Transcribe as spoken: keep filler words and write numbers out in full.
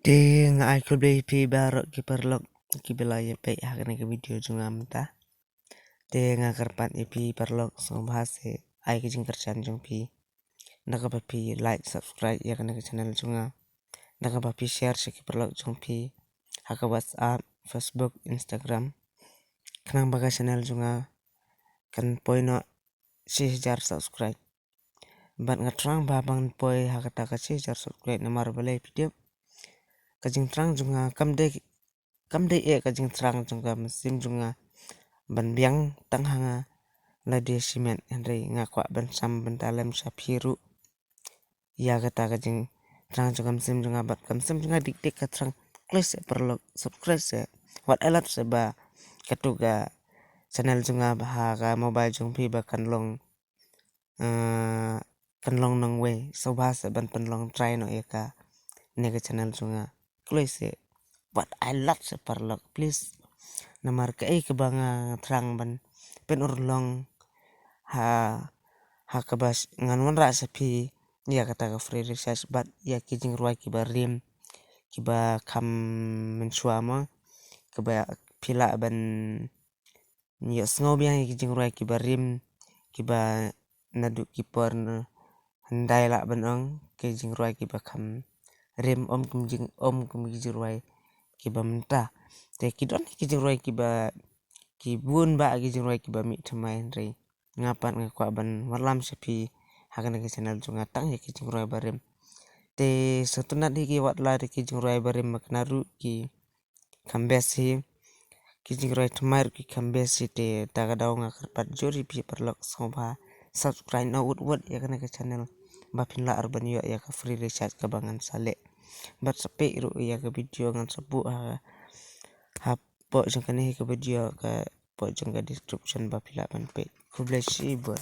Te nga ai khublei ïa phi baroh ki paralok ki ba la ïa peit ha kane ka video jong nga mynta. Te nga kyrpad ïa phi paralok sngewbha se ai ka jingkyrshan jong phi da kaba phi like, subscribe ïa kane ka channel jong nga, da kaba phi share sha ki paralok jong phi ha ka WhatsApp, Facebook, Instagram, khnang ba ka channel jong nga kan poi noh shi hajar subscribe. Bad nga thrang ba ban poi ha kata ka shi hajar subscribe namar balei phi tip, ka jingthrang jong nga kam dei, kam dei eh ka jingthrang jong ka mynsiem jong nga ban biang tang ha nga lade shimet, hynrei nga kwah ban sam bynta lem sha phi ruh ïa kata ka jingthrang jong ka mynsiem jong nga. Bad ka mynsiem jong nga dik dik ka thrang. Khublei se paralok, subscribe se, wat ai lad se ba katu ka channel jong nga ba ha ka mobile jong phi ba kan long, eh, kan long nongwei. Sngewbha se ban pynlong try noh ïa kane ka channel jong nga. Khublei se, wat ai lad se paralok, please. Namar kaei kaba nga thrang ban pynurlong ha, ha kaba ngan wanrah sha phi ïa kata ka free recharge bad ïa ki jingrwai kiba rim, kiba kham mynshuwa mo, kaba phi lah ban ïohsngew biang ïa ki jingrwai kiba rim, kiba naduh ki por na hyndai lah ban ong, ki jingrwai kiba kham rim, ym kum jing, ym kum ki jingrwai kiba mynta. Te ki don ki jingrwai kiba, ki bun bah ki jingrwai kiba mih thymmai, hynrei nga pat nga kwah ban wallam sha phi ha kane ka channel jong nga tang ïa ki jingrwai ba rim. Te sngewtynnat hi ki wat la da ki jingrwai ba rim ma kane ruh ki kham best hi, ki jingrwai thymmai ruh ki kham best hi. Te ta ka daw nga kyrpad jur ïa phi paralok sngewbha subscribe noh wut wut ïa kane ka channel ba phin lah ruh ban ïoh ïa ka free recharge kaba ngan sa leh. Bad sa peit ruh ïa ka video ngan sa buh ha, hapoh jong kane hi ka video, ka hapoh jong ka description ba phi lah ban peit. Khublei shibun.